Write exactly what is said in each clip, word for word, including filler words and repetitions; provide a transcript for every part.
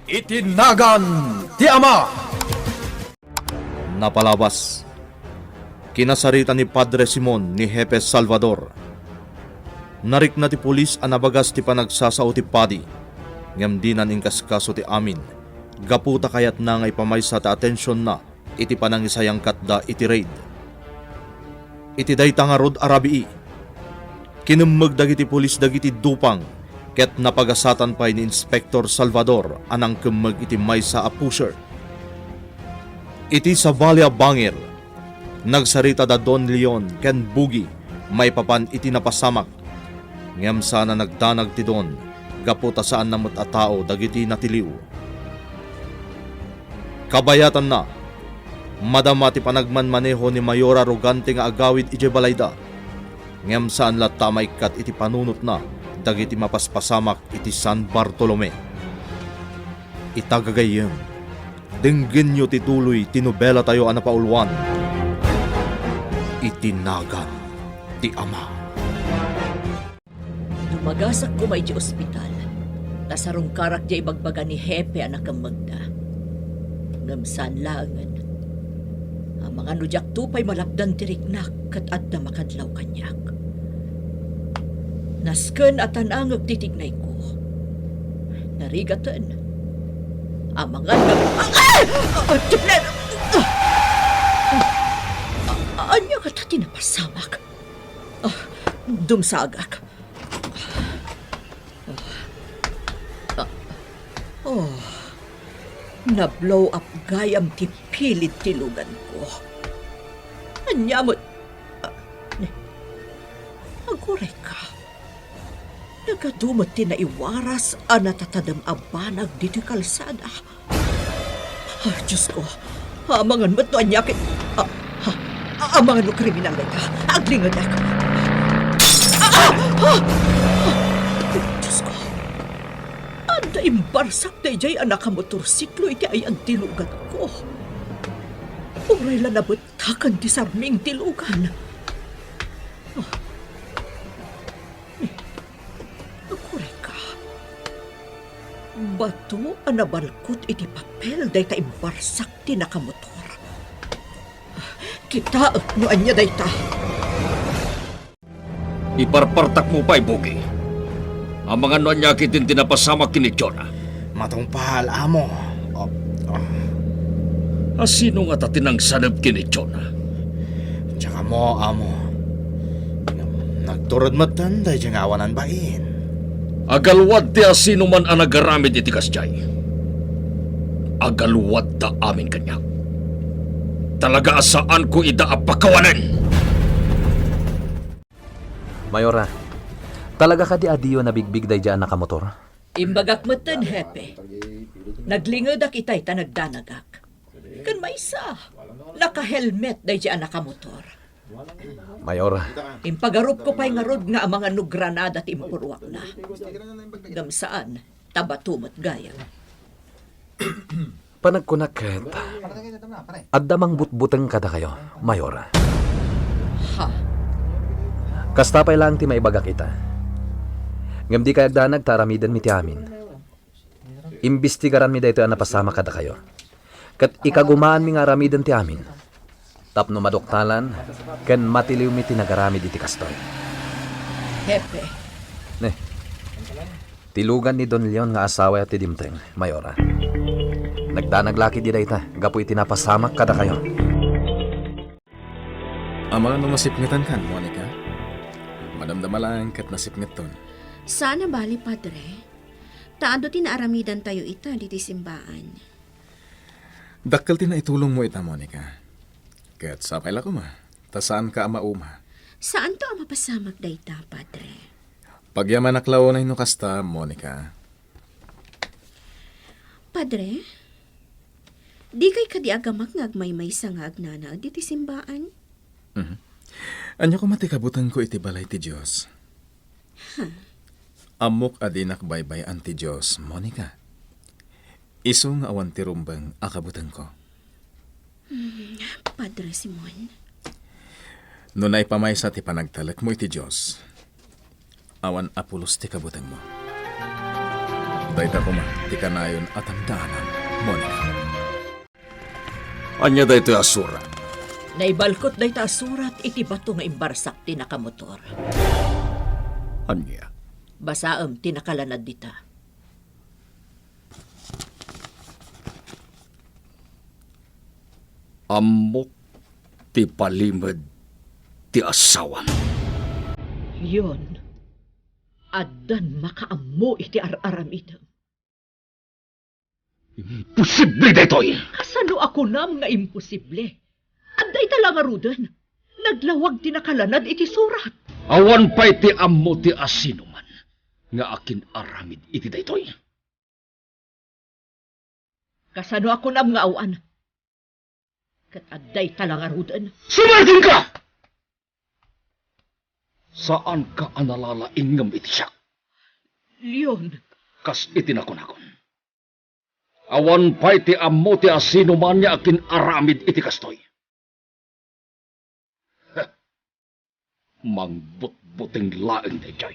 Iti nagan ti Ama. Napalabas, kinasarita ni Padre Simon ni Hepe Salvador. Narikna ti pulis a nabagas ti panagsasao ti padi, ngem dinan inkaskaso ti amin, gapu ta kayatna nga ipamaysa ti atensionna iti panangisayangkatda iti raid. Iti dayta ngarud a rabii, kinemmeg dagiti pulis dagiti dupang ket napagasatan pay ni Inspector Salvador a nangkemmeg iti maysa a pusher. Iti sabali a bangir, nagsarita da Don Leon ken Bugi maipapan iti napasamak, ngem saan a nagdanag ti Don gapu ta saanna met a tao dagiti natiliw. Kabayatanna, madama ti panagmanmaneho ni Mayora Rogante nga agawid idiay balayda, ngem saan latta a maikkat iti panunotna dagiti mapaspasamak iti San Bartolome. Ita gagayyem, denggenyo ti tuloy ti nobelatayo a napauluan, Iti Nagan ti Ama. Dumagasak koma idiay ospital, ta sarungkarak diay ibagbaga ni Hepe a nakemmegda. Ngem saan laengen. Amangan no diakto pay malapdan ti riknak ket adda makadlaw kaniak. Nasken a tanangek ti tignayko. Narigaten. Amangan nga, ah! Ah! Ah! Ania ngata ti napasamak? Ah, dumsagak. Ah, oh, na-blow up gayam ti pilid ti luganko. Ania met? Ah, ne, aguray ka. Nagadu met ti naiwaras a natatadem a banag ditoy kalsada. Ah, Diosko, amangan met no ania ket, ah, ha, ah, amangan no kriminal dayta. Aglingedek. Ah, ah, ah! Diosko, adda imbarsak daydiay a nakamotorsiklo iti ayan ti luganko. Uray la nabettaken ti sarming ti lugan. Ah. Aguray ka. Bato a nabalkot iti papel dayta imbarsak ti nakamotor. Kitaek no ania dayta. Iparpartak mo pay, Bugi. Amangan no ania ketdin ti napasamak ken ni Jonah. Matungpal, amo. Oh, oh. Asino ngata ti nangsaneb ken ni Jonah? Diak ammo, amo. Nagturod metten daydiay nga awanan bain. Agalwad ti asinoman a nagaramid iti kasdiay. Agalwadda amin kaniak. Talaga a saanko ida a pakawanen! Mayora, talaga kadi a diyo nabigbig daydiay a nakamotor? Imbagak metten, Hepe. Naglingedak itay ta nagdanagak. Ken maysa, nakahelmet daydiay a nakamotor. Mayora. Impagarupko pay ngarud nga amangan no granada ti impuruakna. Ngem saan, ta bato met gayam. Panagkunak ket, adda mangbutbuteng kadakayo, Mayora. Ha? Kasta pay laeng ti maibagak ita. Ngem dikay agdanag ta aramidenmi ti amin. Imbestigaranmi daytoy a napasamak kadakayo. Ket ikagumaanmi nga aramiden ti amin. Tapno maduktalan ken matiliwmi ti nagaramid iti kastoy. Hepe. Ne. Ti lugan ni Don Leon nga asawa ti dimteng, Mayora. Nagdanag la ketdi dayta gapu iti napasamak kadakayo. Amangan no nasipngetankan, Monica? Madamdama laeng ket nasipngetton. Saan a bali, Padre. Ta adu ti naaramidantayo ita ditoy simbaan. Dakkel ti naitulongmo ita, Monica. Ket sapay la koma, ta saanka a mauma. Saanto a mapasamak dayta, Padre. Pagyamanak la unay no kasta, Monica. Padre, dikay kadi agamak nga agmaymaysa nga agnanaed iti simbaan? Mhm. Ania koma ti kabutengko iti balay ti Dios? Huh. Ammok a dinak baybay-an ti Dios, Monica. Isu nga awan ti rumbeng a kabutengko. Hmm, Padre Simon. No naipamaysa ti panagtalekmo iti Dios, awan a pulos ti kabutengmo. Dayta koma ti kanayon a tandaanan, Monica. Ania daytoy a surat? Naibalkot dayta a surat iti bato nga imbarsak ti nakamotor. Ania? Basaem ti nakalanad dita. Ammok ti palimed ti asawam. Leon, addan makaammo iti ar-aramidem. Imposible daytoy! Kasano a kunam nga imposible? Adda ita la ngaruden. Naglawag ti nakalanad iti surat. Awan pay ti ammo ti asinoman nga akin-aramid iti daytoy. Kasano a kunam nga awan? Ket adda ita la ngaruden. Sumardengka! Saanka a nalalaingngem iti siak. Leon. Kas iti nakunakon. Awan pay ti ammo ti asinoman nga akin-aramid iti kastoy. Heh. Mangbutbuteng laeng daydiay.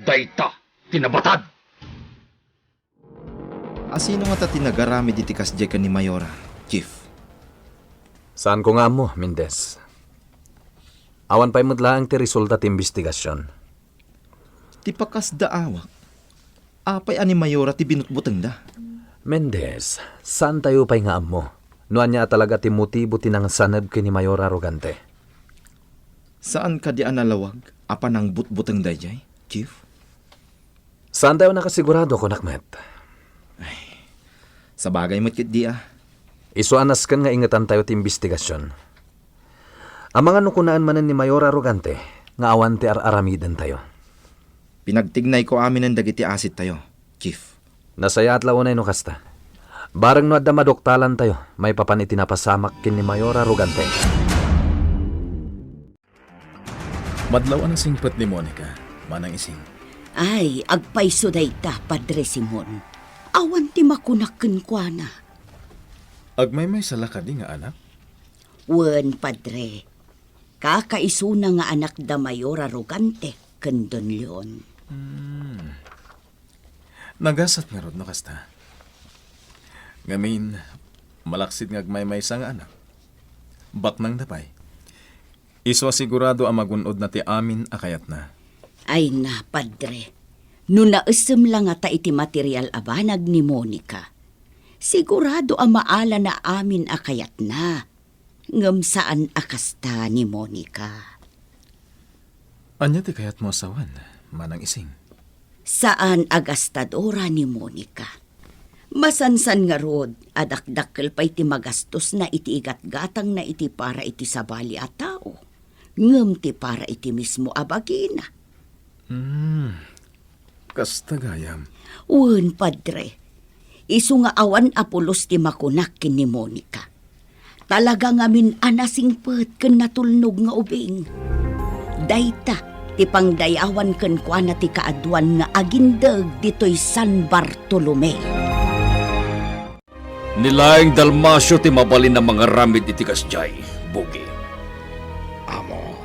Dayta ti nabatad. Asino ngata ti nagaramid iti kasdiay ken ni Mayora, Chief? Saanko nga ammo, Mendez. Awan pay met laeng ti resulta ti imbestigasion. Ti pakasda awak, apay a ni Mayora ti binutbutengda? Mendez, saantayo pay nga ammo no ania a talaga ti motibo ti nangsaneb ken ni Mayora Arrogante. Saan kadi a nalawag a panangbutbuteng daydiay, Chief? Saantayo nakasigurado, kunak met. Ay, sabagay met ketdi a. Isu a nasken nga ingetantayo ti imbestigasion. Amangan no kunaen manen ni Mayora Arrogante nga awan ti ar-aramidentayo. Pinagtignayko aminen dagiti asettayo, Chief. Nasayaat la unay no kasta. Bareng no adda maduktalantayo maipapan iti napasamak ken ni Mayora Arrogante. Madlaw a nasingpet ni Monica, Manang Ising. Ay, agpayso dayta, Padre Simon. Awan ti makunak kenkuana. Agmaymaysa la kadi nga anak? Wen, Padre. Kakaisuna nga anak da Mayora Arrogante ken Don Leon. Hmm. Nagasat ngarud no kasta. Ngamin, malaksid nga agmaymaysa nga anak. Baknangda pay. Isu a sigurado a magun-odna ti amin a kayatna. Ay na, Padre. No naessem la ngata iti material a banag ni Monica, sigurado a maalana amin a kayatna. Ngem saan a kasta ni Monica. Ania ti kayatmo a sawen, Manang Ising? Saan a gastadora ni Monica. Masansan ngarud a dakdakkel pay ti magastosna iti igatgatangna iti para iti sabali a tao, ngem ti para iti mismo a bagina. Hmm. Kasta gayam. Wen, Padre. Isu nga awan a pulos ti makunak ken ni Monica. Talaga ngamin a nasingpet ken natulnog nga ubing. Dayta ti pangdayawan kenkuana ti kaaduan nga agindeg ditoy San Bartolome. Ni laeng Dalmacio ti mabalin a mangaramid iti kasdiay, Bugi. Amo.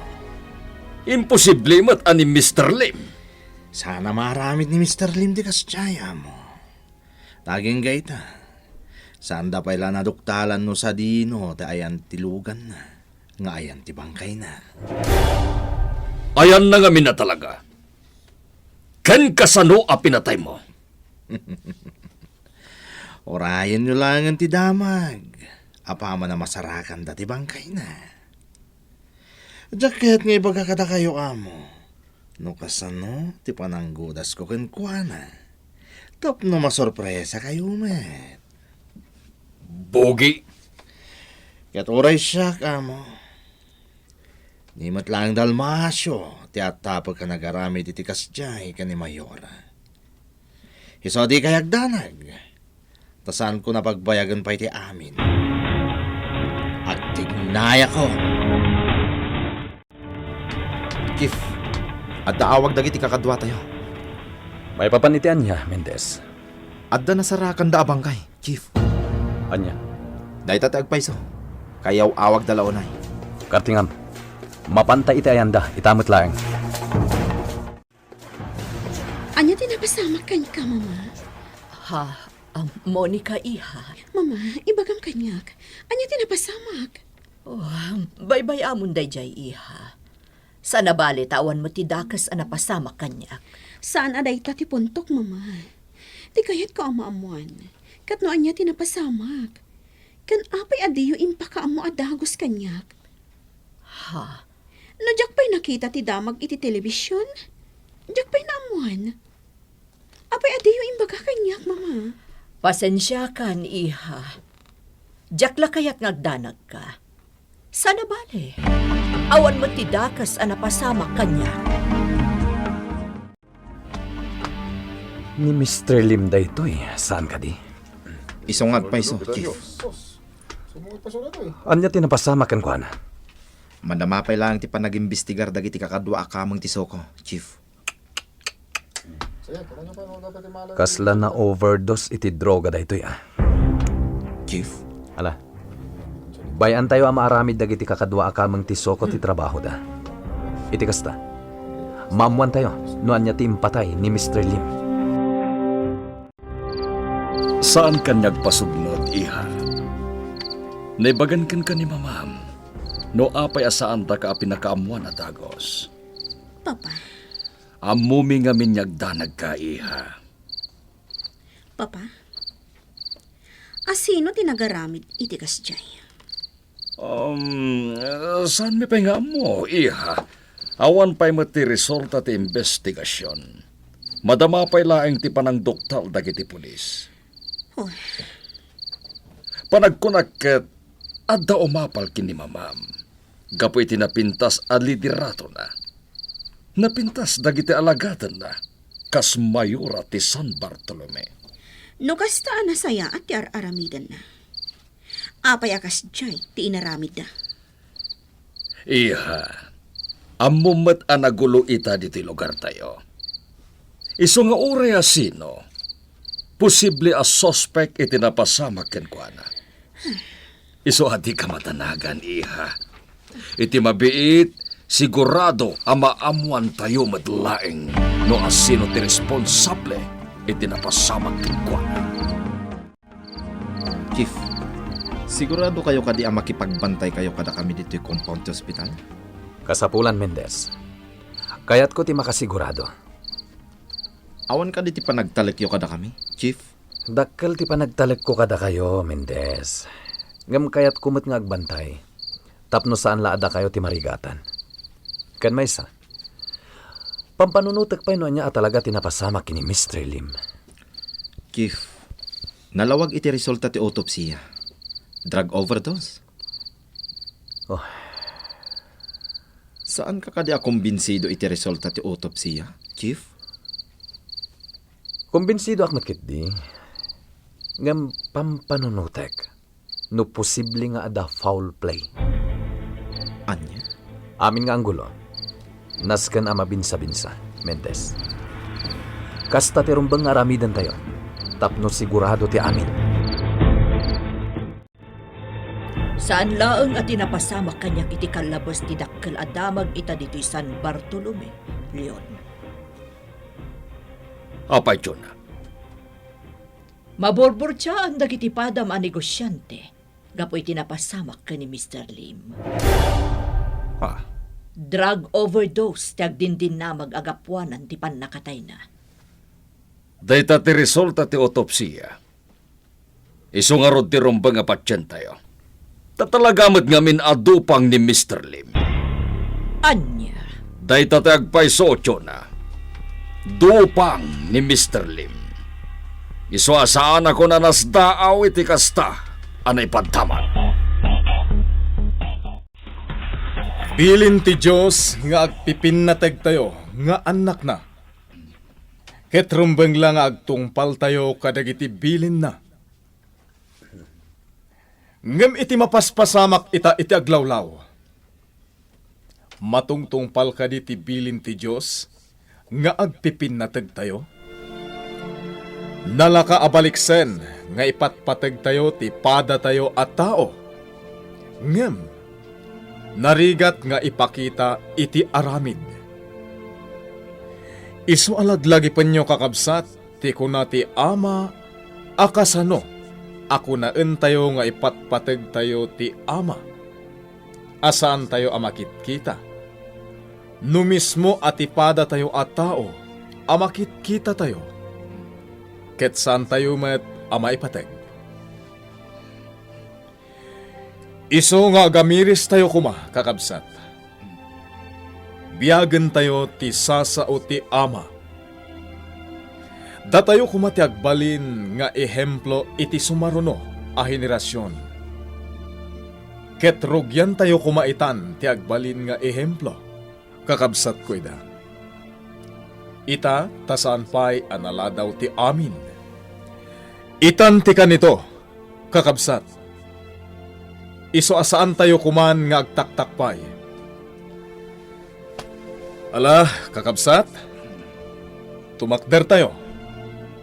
Imposible met a ni Mister Lim. Saan a maaramid ni Mister Lim ti kasdiay, Amo. Ta agingga ita, saanda pay la naduktalan no sadino ti ayan ti luganna, nga ayan ti bangkayna. Ayanna ngamin a talaga. Ken kasano a pinataymo? Urayenyo laengen ti damag, apaman a masarakanda ti bangkayna. Diak kayat nga ibaga kadakayo, Amo, no kasano ti pananggudasko kenkuana, tapno masorpresakayo met. Bugi! Ket uray siak, Amo, ni met laeng Dalmacio ti attapek a nagaramid iti kasdiay ken ni Mayora. Isu a di kayagdanag, ta saanko napagbayagen pay ti amin. Agtignayakon. Chief, adda awag dagiti kakaduatayo. Maipapan iti ania, Mendez? Adda nasarakanda a bangkay, Chief. Ania? Dayta ti agpayso. Kayaw-awagda la unay. Kartingam. Mapanta iti ayanda, ita met laeng. Ania ti napasamak? Samak kenka, Mama. Ha? Ah, Monica, iha. Mama, ibagam kaniak. Ania ti napasamak? Oh, baybay-amon daydiay, iha. Saan a bale ta awan met ti dakes a napasamak kaniak. Saan a dayta ti puntok, Mama. Ti kayatko a maammuan, ket no ania ti napasamak. Ken apay a diyo impakaammo a dagus kaniak? Ha? No diak pay nakita ti damag iti telebision, diak pay naammuan. Apay a diyo imbaga kaniak, Mama? Pasensiakan, iha. Diak la kayat nga agdanagka. Saan a bale. Awan met ti dakes a napasamak kaniak. Ni Mister Lim daytoy, saan kadi? Isu nga agpayso, Chief. Ania ti napasamak kenkuana? Madama pay laeng ti panagimbestigar dagiti kakadua a kameng ti SOCO, Chief. Kasla na-overdose iti droga daytoy, a. Chief? Ala. Bay-antayo a maaramid dagiti kakadua a kameng ti SOCO ti trabahoda. Iti kasta, maammoantayo no ania ti impatay ni Mister Lim. Saan kaniak pasubnod, iha. Naibagan kenka ni Mamam no apay a saandaka a pinakaammuan a dagus. Papa. Ammomi ngamin nga agdanagka, iha. Papa, a sino ti nagaramid iti kasdiay? Um, saanmi pay nga ammo, iha. Awan pay met ti resulta ti imbestigasion. Madama pay laeng ti panangduktal dagiti pulis. Oh. Panagkunak ket, adda umapal ken ni Mamam gapu iti napintas a lideratona. Napintas dagiti alagadenna kas mayora ti San Bartolome. No kasta a nasayaat ti ar-aramidenna, apay a kasdiay ti inaramidda? Iha, ammom met a nagulo ita ditoy lugartayo. Isu nga uray a sino, posible a suspek iti napasamak kenkuana. Isu a dika madanagan, iha. Iti mabiit, sigurado a maammoantayo met laeng no a sino ti responsable iti napasamak kenkuana. Chief, sigurado kayo kadi a makipagbantay kayo kadakami ditoy compound ti ospital? Kasapulan, Mendez. Kayatko ti makasigurado. Awan kadi ti panagtalekyo kadakami, Chief? Dakkel ti panagtalekko kadakayo, Mendez. Ngem kayatko met nga agbantay tapno saan la a dakayo ti marigatan. Ken maysa, pampanunotek pay no ania a talaga ti napasamak ken ni Mister Lim. Chief, nalawag iti resulta ti autopsia. Drug overdose. Oh. Saanka kadi a kumbinsido iti resulta ti autopsia, Chief? Kumbinsidoak met ketdi. Ngem pampanunotek no posible nga adda foul play. Ania? Amin nga anggulo, nasken a mabinsabinsa, Mendez. Kasta ti rumbeng nga aramidentayo tapno sigurado ti amin. Saan laeng a ti napasamak kaniak iti kallabes ti dakkel a damag ita ditoy San Bartolome, Leon. Apay, Jonah? Maburburtiaan dagiti padam a negosiante gapu iti napasamak ken ni Mister Lim. Ah. Drug overdose ti agdindinnamag a gapuanan ti pannakatayna. Dayta ti resulta ti autopsia. Isu ngarud ti rumbeng a patientayo. Ta talaga met ngamin a dupang ni Mister Lim. Ania? Dayta ti agpayso, Jonah. Dupang ni Mister Lim. Isu a saan a kunana a nasdaaw iti kasta a naipaddaman. Bilin ti Dios nga agpipinnategtayo nga annakna. Ket rumbeng la nga agtungpaltayo kadagiti bilinna. Ngem iti mapaspasamak ita iti aglawlaw, matungtungpal kadi ti bilin ti Dios nga agpipinnategtayo? Nalaka a baliksen nga ipatpategtayo ti padatayo a tao, ngem narigat nga ipakita iti aramid. Isu a laglagipenyo, kakabsat, ti kuna ti Ama a kasano a kunaentayo nga ipatpategtayo ti Ama, a saantayo a makitkita. No mismo a ti padatayo a tao a makitkitatayo, ket saantayo met a maipateg. Isu nga agamiristayo koma, kakabsat, biagentayo ti sasao ti Ama. Datayo koma ti agbalin nga ehemplo iti sumaruno a henerasion. Ket rugiantayo koma itan ti agbalin nga ehemplo, kakabsatko ida. Ita, ta saan pay a naladaw ti amin. Itan ti kanito, kakabsat, isu a saantayo koman nga agtaktakpay. Ala, kakabsat, tumakdertayo,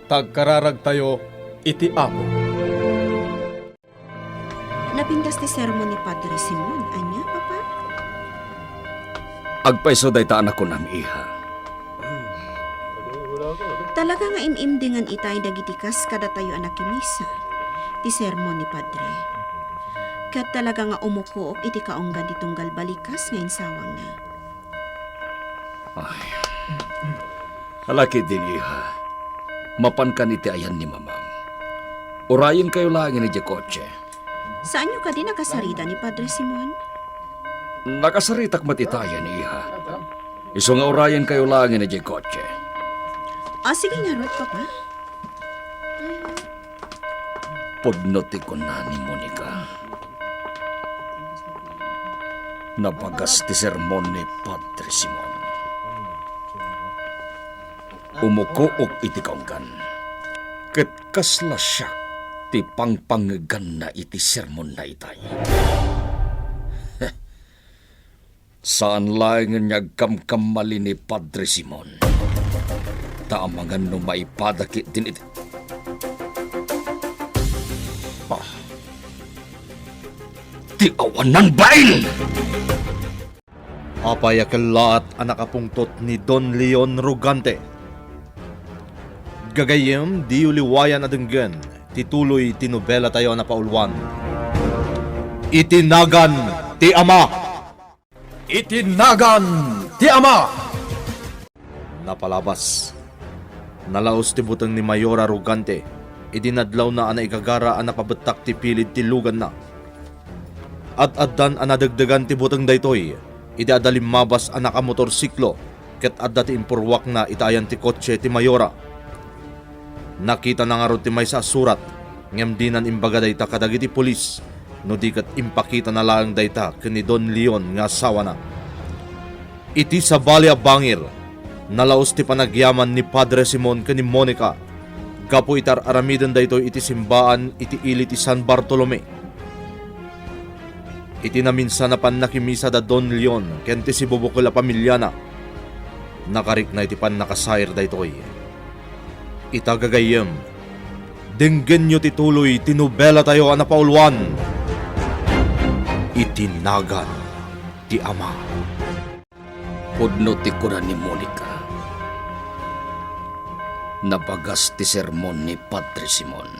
ta agkararagtayo iti Apo. Napintas ti sermon ni Padre Simon. Ania, Papa? Agpayso dayta a nakunam, iha. Talaga nga im-imdingan itay dagiti kas kadatayo a nakimisa ti sermon ni Padre. Ket talaga nga umukook iti kaunggan ti tunggal balikas nga insawangna. Ay. Ala ketdin, iha. Mapankan iti ayan ni Mamam. Urayenkayo laengen idiay kotse. Saanyo kadi nakasarita ni Padre Simon? Nakasaritak met itayen, iha. Isu nga urayenkayo laengen idiay kotse. Ah, sige ngarud, Papa. Pudno ti kuna ni Monica. Nabagas ti sermon ni Padre Simon. Umukook iti kaunggan. Ket kasla siak ti pangpangngeganna iti sermonna itay. Saan laengen nga agkamkamali ni Padre Simon. Ta amangan no maipada ketdin iti, ah, ti awanan bain! Apay a kellaat a nakapungtot ni Don Leon Rugante? Gagayyem, diyo liwayan a denggen ti tuloy ti nobelatayo a napauluan, Iti Nagan ti Ama. Iti Nagan ti Ama! Napalabas. Nalaus ti buteng ni Mayora Rugante idi nadlawna a naigagara a napabettak ti pilid ti luganna. Ad-addan a nadegdegan ti buteng daytoy idi adda limmabas a nakamotorsiklo ket adda ti impurruakna iti ayan ti kotse ti Mayora. Nakitana ngarud ti maysa a surat, ngem dinan imbaga dayta kadagiti pulis, no di ket impakitana laeng dayta ken ni Don Leon nga asawana. Iti sabali a bangir, nalaus ti panagyaman ni Padre Simon ken ni Monica gapu iti ar-aramiden daytoy iti simbaan iti ili ti San Bartolome. Iti naminsan a pannakimisa da Don Leon ken ti sibubukel a pamiliana, nakarikna iti pannakasair daytoy. Ita gagayyem, denggenyo ti tuloy ti nobelatayo a napauluan, Iti Nagan ti Ama. Pudno ti kuna ni Monica. Nabagas ti sermon ni Padre Simon.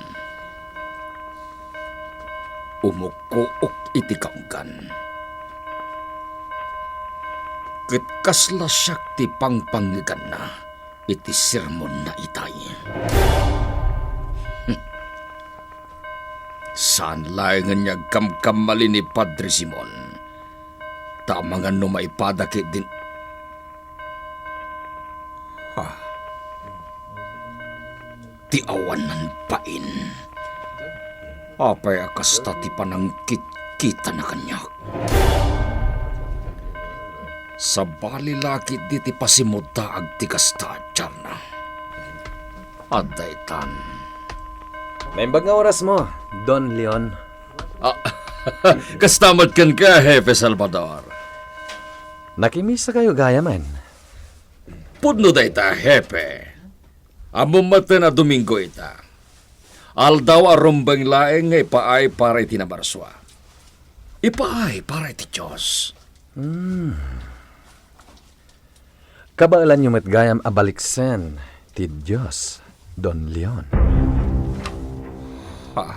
Umukkook iti kaunggan. Ket kasla siak ti pangpangngeganna iti sermonna itay. Saan laengen nga agkamkamali ni Padre Simon. Ta amangan no maipada ketdin, ha? Ti awanan bain. Apay a kasta ti panangkitkitana kaniak? Sabali la ketdi ti pasimuddaag ti kasta a diarna. Adda itan. Naimbag nga orasmo, Don Leon. Ah, kasta met kenka, Hepe Salvador. Nakimisakayo gayamen. Pudno dayta, Hepe. Ammom metten a Domingo ita. Aldaw a rumbeng laeng nga ipaay para iti nabarsua. Ipaay para iti Dios. Hmm. Kabaelanyo met gayam a baliksen ti Dios, Don Leon. Ah.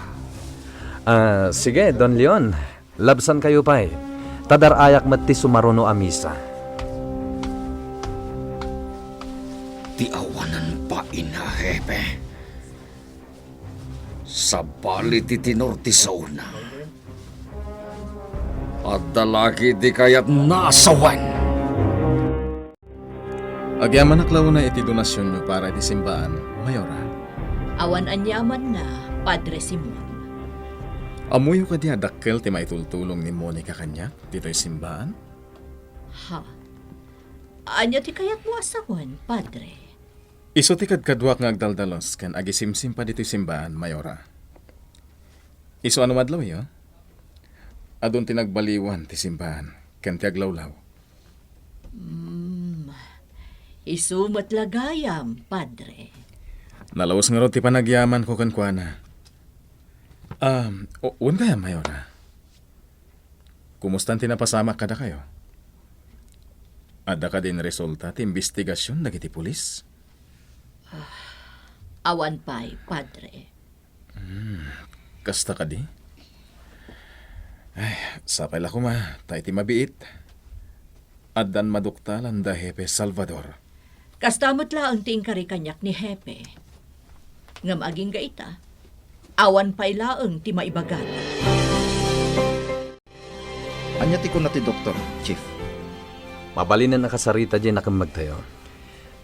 Ah, sige, Don Leon. Labsankayo pay. Ta dar-ayak met ti sumaruno a misa. Ti awanan pa ina, Hepe. Sabali ti tenor ti saona. Adda la ketdi kayatna a sawen. Agyamanak la unay iti donasionyo para iti simbaan, Mayora. Awan aniamanna, Padre Simon. Ammoyo kadi a dakkel ti maitultulong ni Monica kaniak ditoy simbaan? Ha? Ania ti kayatmo a sawen, Padre? Isu ti kadkaduak nga agdaldalos ken agisimsimpa ditoy simbaan, Mayora. Isu a no madlawyo, adun ti nagbaliwan ti simbaan ken ti aglawlaw. Mm, isu met la gayam, Padre. Nalaus ngarud ti panagyamanko kenkuana. Um, o-, wen gayam, Mayora. Kumustan ti napasamak kadakayo? Adda kadin resulta ti imbestigasion dagiti pulis? Ah, awan pay, Padre. Hmm, kasta kadi? Ay, sapay la koma, ta iti mabiit, addan maduktalan da Hepe Salvador. Kasta met laeng ti inkari kaniak ni Hepe. Ngem agingga ita, awan pay laeng ti maibagana. Ania ti kuna ti doktor, Chief? Mabalinen a kasarita diay nakemmegtayo.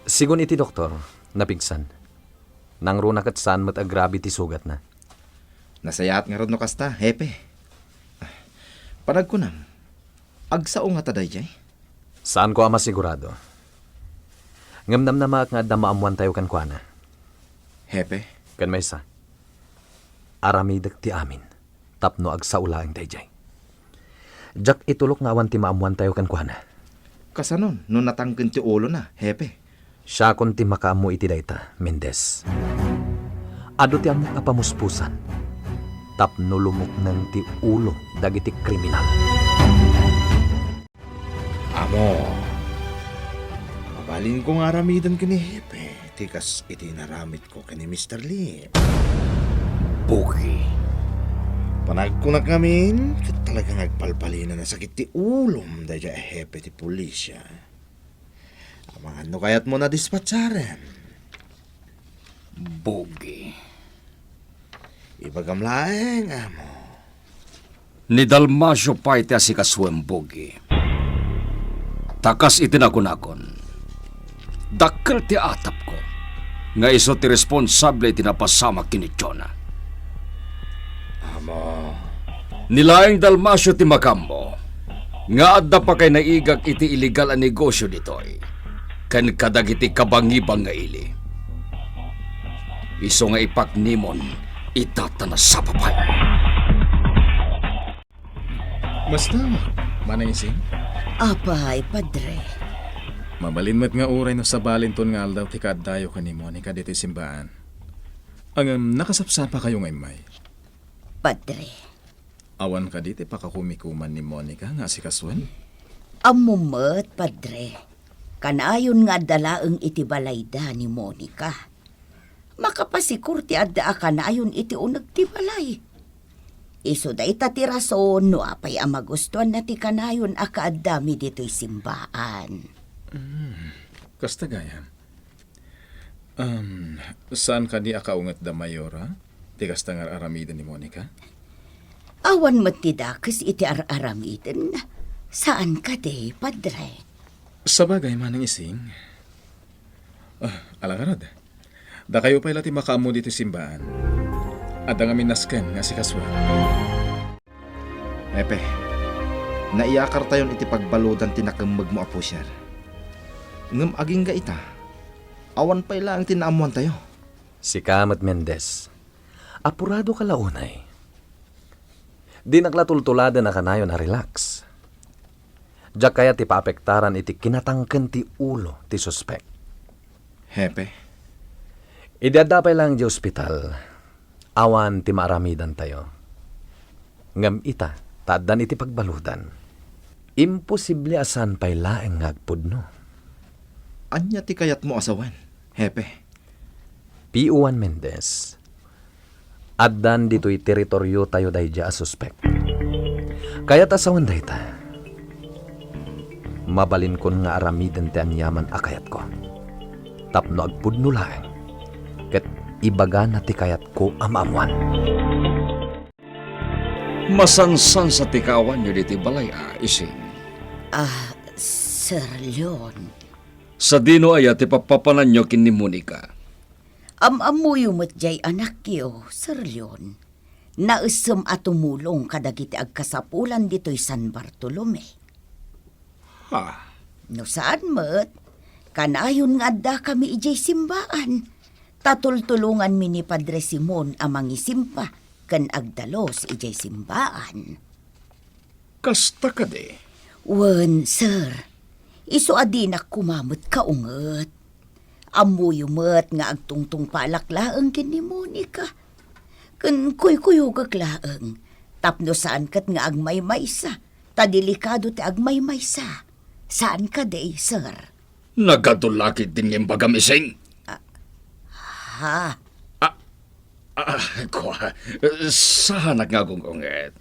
Sigun iti doktor, napigsan. Nangruna ket saan met a grabe ti sugatna. Nasayaat ngarud no kasta, Hepe. Ah, panagkunam, agsao ngata daydiay? Saanko a masigurado. Ngem namnamaek nga adda maammoantayo kenkuana. Hepe? Ken maysa, aramidek ti amin tapno agsao laeng daydiay. Diak itulok nga awan ti maammoantayo kenkuana. Kasanon no natangken ti ulona, Hepe? Siakon ti makaammo iti dayta, Mendez. Adu ti ammok a pamuspusan tapno lumukneng ti ulo dagiti kriminal. Amo, mabalinko nga aramiden ken ni Hepe ti kas iti inaramidko ken ni Mister Lim. Pogi. Panagkunak ngamin, ket talaga nga agbalbalinan a sakit ti ulom daydiay a hepe ti pulisya. Amangan no kayatmo a dispatcharen. Pogi. Ibagam laeng, amo. Ni Dalmacio pay ti asikasuem, Pogi. Ta kas iti nakunakon, dakkel ti atapko nga isu ti responsable iti napasamak ken ni Jonah. Amo. Ni laeng Dalmacio ti makaammo nga adda pakainaigak iti illegal a negosio ditoy ken kadagiti kabangibang nga ili. Isu nga ipaknimon ita ta nasapa pay. Masta, Manang Ising? Apay, Padre. Mabalin met nga uray no sabalinton nga aldaw ti kaaddayo ken ni Monica ditoy simbaan. Ngem nakasapsapakayo nga immay. Padre. Awan kadi ti pakakumikuman ni Monica nga asikasuen? Ammom met, Padre. Kanayon nga adda laeng iti balayda ni Monica. Makapasikur ti adda a kanayon iti uneg ti balay. Isu dayta ti rason no apay a magustuanna ti kanayon a kaaddami ditoy simbaan. Hmm, kasta gayam. Um, saan kadi a kaungetda, Mayora, ti kasta nga ar-aramiden ni Monica? Awan met ti dakes iti ar-aramiden. Saan kadi, Padre? Sabagay, Manang Ising. Ah, ala ngarud. Dakayo pay la ti makaammo ditoy simbaan. Adda ngamin nasken nga asikasuak. Hepe, naiyakartayon iti pagbaludan ti nakemmegmo a pusher. Ngem agingga ita, awan pay laeng ti naammoantayo. Sika met, Mendez. Apurado ka la unay. Dinak la tultuladen a kanayon a relax. Diak kayat ti paapektaran iti kinatangken ti ulo ti suspek. Hepe? Idi adda pay laeng idiay ospital, awan ti maaramidantayo. Ngem ita, ta addan iti pagbaludan, imposible a saan pay laeng nga agpudno. Ania ti kayatmo a sawen, Hepe? P O one Mendez, addan ditoy teritoriotayo daydiay a suspek. Kayat a sawen dayta. Mabalinkon nga aramiden ti aniaman a kayatko. Tapno agpudno laeng, ket ibagana ti kayatko a maammoan. Masansansa ti kaawanyo ditoy balay a, Ising. Ah, Sir Leon. Sadino aya ti pappapananyo ken ni Monica? Am-ammoyo met diay anakyo, Sir Leon. Naessem a tumulong kadagiti agkasapulan ditoy San Bartolome. Ha? No saan met, kanayon nga addakami idiay simbaan. Ta tultulonganmi ni Padre Simon a mangisimpa ken agdalus idiay simbaan. Kasta kadi? Wen, sir. Isu a dinak koma met kaunget. Ammoyo met nga agtungtungpalak laeng ken ni Monica. Ken kuykuyogek laeng, tapno saan ket nga agmaymaysa, ta delikado ti agmaymaysa. Saan kadi, sir? Nagadu la ketdin nga imbagam, Ising? Ah, ha? Ah, ah, kua, saanak nga agung-unget.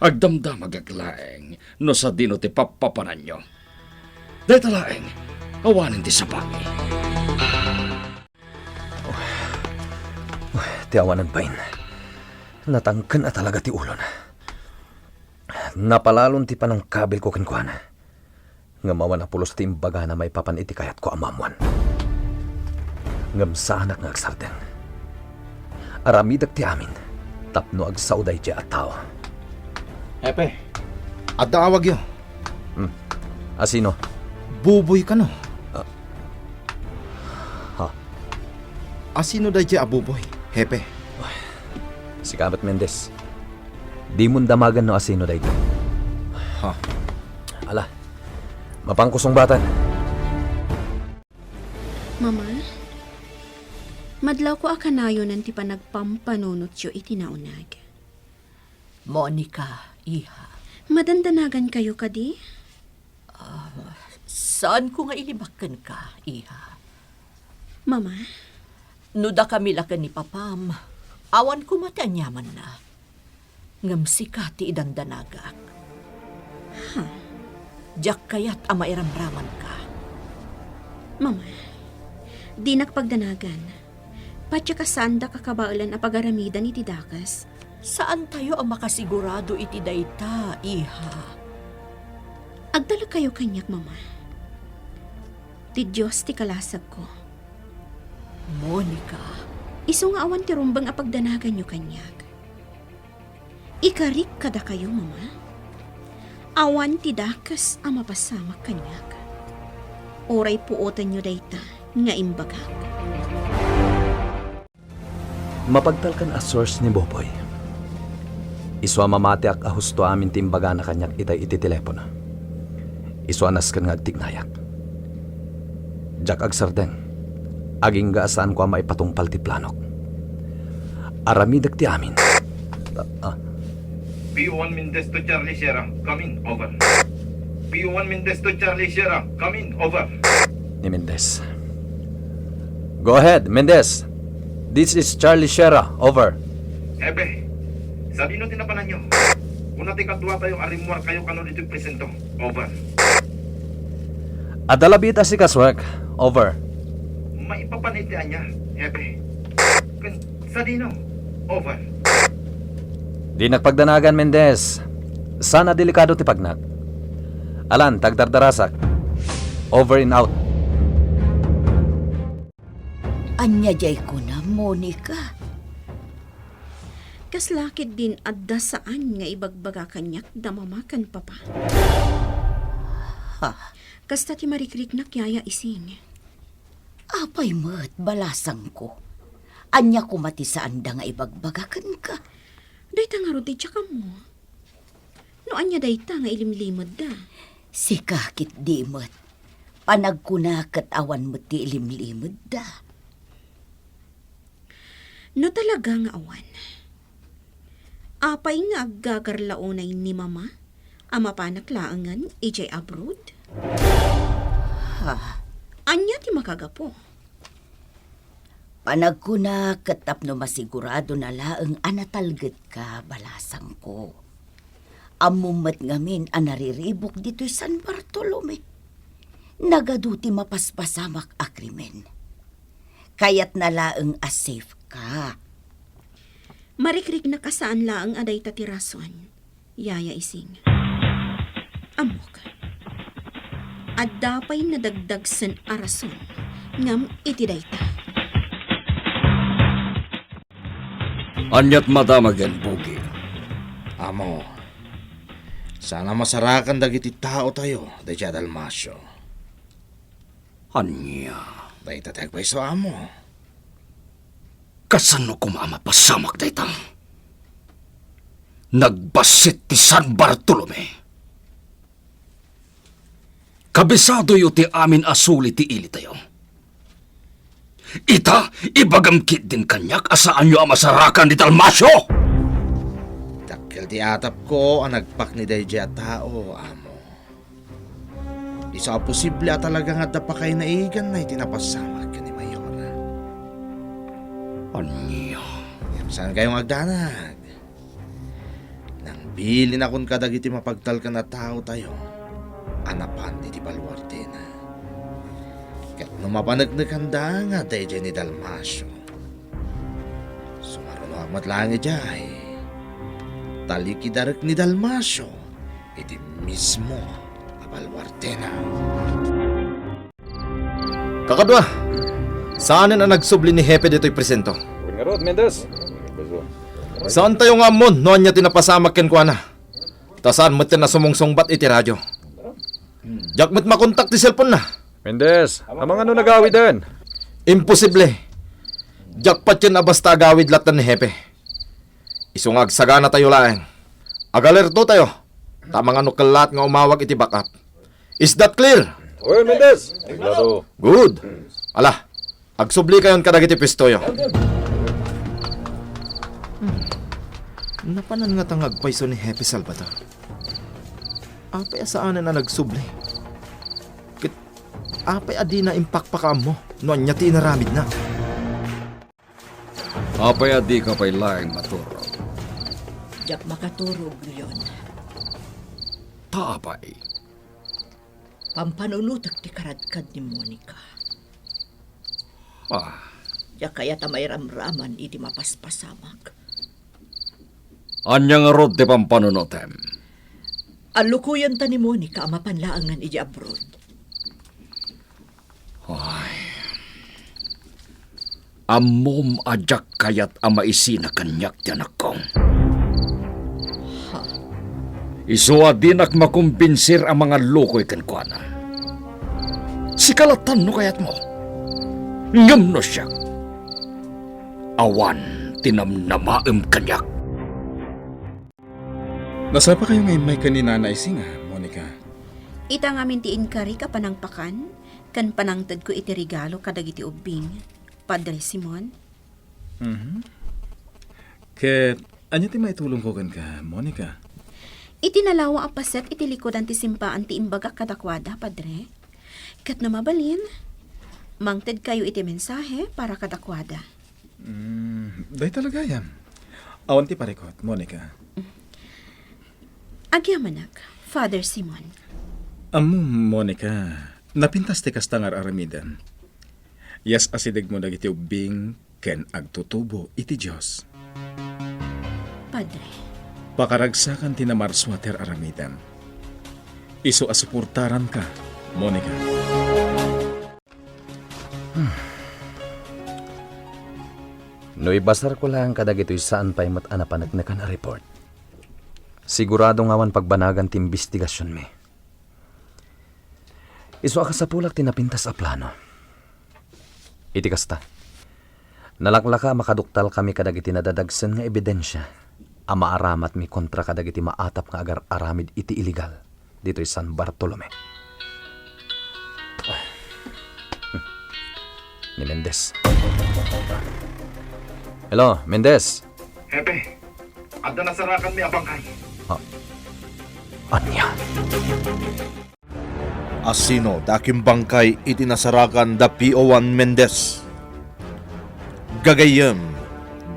Agdamdamagak laeng no sadino ti pappapananyo. Dayta laeng, awanen ti sabangi. Oh, oh, ti awanen bain. Natangken a talaga ti ulon. Napalalon ti panangkabilko kenkuana. Ngem awan a pulos ti imbagana maipapan iti kayatko a maammoan. Ngem saanak nga agsardeng. Aramidek ti amin tapno agsao daydiay a tao. Hepe, adda awagyo. Hmm. Asino? Buboy kano? Ah. Ha? Asino daydiay a Buboy, Hepe? Sika met, Mendez. Dimon damagen no asino daytoy. Ha? Ala, mapanko sungbatan. Mama, madlawko a kanayonen ti panagpampanunotyo iti nauneg. Monica, iha. Madandanagankayo kadi? Ah, saanko nga ilibak kenka, iha. Mama? No dakami la ken ni Papam, awan koma ti aniamanna. Ngem sika ti idandanagak. Ha? Diak kayat a mairamramanka. Mama, dinak pagdanagan. Patiek a saandak a kabaelan a pagaramidan iti dakes. Saantayo a makasigurado iti dayta, iha. Agtalekkayo kaniak, Mama. Ti Dios ti kalasagko. Monica. Isu nga awan ti rumbeng a pagdanaganyo kaniak. Ikarik kadakayo, Mama. Awan ti dakes a mapasamak kaniak. Uray puotenyo dayta nga imbagak. Mapagtalkan a source ni Boboy. Isu a mamatiak a husto amin ti imbagana kaniak itay iti telepono. Isu a nasken nga agtignayak. Diak agsardeng. Agingga a saanko a maipatungpal ti planok. Aramidek ti amin. Ah, ah. P O one Mendez to Charlie Sierra, coming, over. P O one Mendez to Charlie Sierra, coming, over. Ni Mendez. Go ahead, Mendez. This is Charlie Sierra, over. Hepe, sadino ti napananyo? Kuna ti kaduatayo a rimmuarkayo kano ditoy presinto. Over. Adda labiit a sikasuek. Over. Maipapan iti ania, Hepe? Ken sadino? Over. Dinak pagdanagan, Mendez. Saan a delikado ti pagnak. Alan, tagdardarasak. Over and out. Ania diay kunam, Monica? Kasla ketdin adda saan nga ibagbaga kaniak da Mama ken Papa? Ha? Kasta ti marikriknak, Yaya Ising. Apay met, balasangko? Ania koma ti saanda nga ibagbaga kenka? Dayta ngarud ti diak ammo. No ania dayta nga ilimlimedda? Sika ketdi met. Panagkuna ket awan met ti ilimlimedda. No talaga nga awan, apay nga aggagar la unay ni Mama a mapanak laengen idiay abroad? Ha? Ania ti makagapu? Panagkuna ket tapno masiguradona laeng a natalgetka, balasangko. Ammom met ngamin a nariribuk ditoy San Bartolome. Nagadu ti mapaspasamak a krimen. Kayatna laeng a safe ka. Marikriknak a saan laeng a dayta ti rason, Yaya Ising. Ammok, adda pay nadagdagsen a rason ngem iti dayta. Aniat madamagen, Bugi? Amo, saan a masarakan dagiti taotayo daydiay Dalmacio. Ania? Dayta ti agpayso, amo. Kasano koma a mapasamak dayta? Nagbassit ti San Bartolome. Kabisadoyo ti amin a suli ti ilitayo. Ita, ibagam ketdin kaniak a saanyo a masarakan ni Dalmacio! Dakkel ti atapko a nagpakni daydiay a tao, amo. Isu a posible a talaga nga adda pakaynaiganna iti napasamak ken ni Mayora. Ania? Ngem saankayo nga agdanag. Nangbilinakon kadagiti mapagtalkan a taotayo a napan iti baluardena. Ket no mapaneknekanda nga daydiay ni Dalmacio, sumarunoak met laeng idiay, talikidarek ni Dalmacio iti mismo a baluardena. Kakadua, saanen a nagsubli ni Hepe ditoy presinto? Wen ngarud, Mendez. Saantayo nga ammon no ania ti napasamak kenkuana. Ta saan metten a sumungsungbat iti radio. Diak met makontak ti cellphone-na. Mendez, amangan no nagawiden? Imposible. Diak patien a basta agawid latta ni Hepe. Isu nga agsaganatayo laeng. Agalertotayo. Ta amangan no kellaat nga umawag iti backup. Is that clear? Oy, Mendez! Klaro. Good. Ala, agsublikayon kadagiti puestoyo. Hmm. Napanan ngata nga agpayso ni Hepe Salvador. Apay a saanen a nagsubli? Ket apay a dina impakpakaammo no ania ti inaramidna? Apay a dika pay laeng maturog? Diak makaturog, Leon. Ta apay? Pampanunotek ti karadkad ni Monica. Ah. Diak kayat a mairamraman iti mapaspasamak. Ania ngarud ti pampanunotem? Allukoyenta ni Monica a mapan laengen iti abroad. Ay. Ammom a diak kayat a maisina kaniak ti anakko. Ha? Isu a dinak makombinsir a mangallukoy kenkuana. Sika lattan no kayatmo. Ngem no siak, awan ti namnamaem kaniak. Nasapakayo nga immay ken ni Nana Ising, Monica? Ita ngamin ti inkarik a panangpakan ken panangtedko iti regalo kadagiti ubbing, Padre Simon. Mhm. Ket ania ti maitulongko kenka, Monica? Iti nalawa a paset iti likudan ti simbaan ti imbagak kadakuada, Padre. Ket no mabalin, mangtedkayo iti mensahe para kadakuada. Mm, dayta la gayam. Awan ti parikut, Monica. Agyamanak, Father Simon. Ammom, Monica, napintas ti kasta nga ar-aramidem. Yas-asidegmo dagiti ubbing ken agtutubo iti Dios. Padre. Pakaragsakan ti namarsua ti ar-aramidem. Isu a suportaranka, Monica. Hmm. No ibasarko laeng kadagitoy saan pay met a napaneknekan a report, sigurado nga awan pagbanagan ti imbestigasionmi. Isu a kasapulak ti napintas a plano. Iti kasta, nalaklaka a makaduktalkami kadagiti nadadagsen nga ebidensia a maaramatmi kontra kadagiti maatap nga agar-aramid iti iligal ditoy San Bartolome. Ni Mendez. Hello, Mendez. Hepe, adda nasarakanmi a bangkay. Ah, ania? Asino ti akimbangkay iti nasarakan da P O one Mendez? Gagayyem,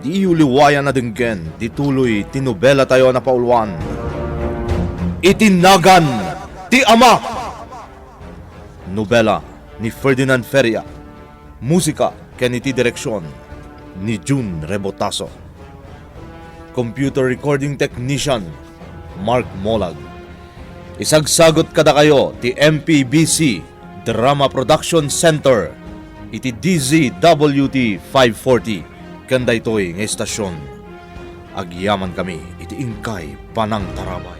diyo liwayan a denggen ti tuloy ti nobelatayo a napauluan, Iti Nagan ti Ama. Nobela ni Ferdinand Feria. Musika ken iti direksion ni Jun Rebotaso. Computer recording technician, Mark Molag. Isagsagut kadakayo ti M P B C Drama Production Center iti D Z W T five forty ken daytoy nga istasion. Agyamankami iti inkay panangtarabay.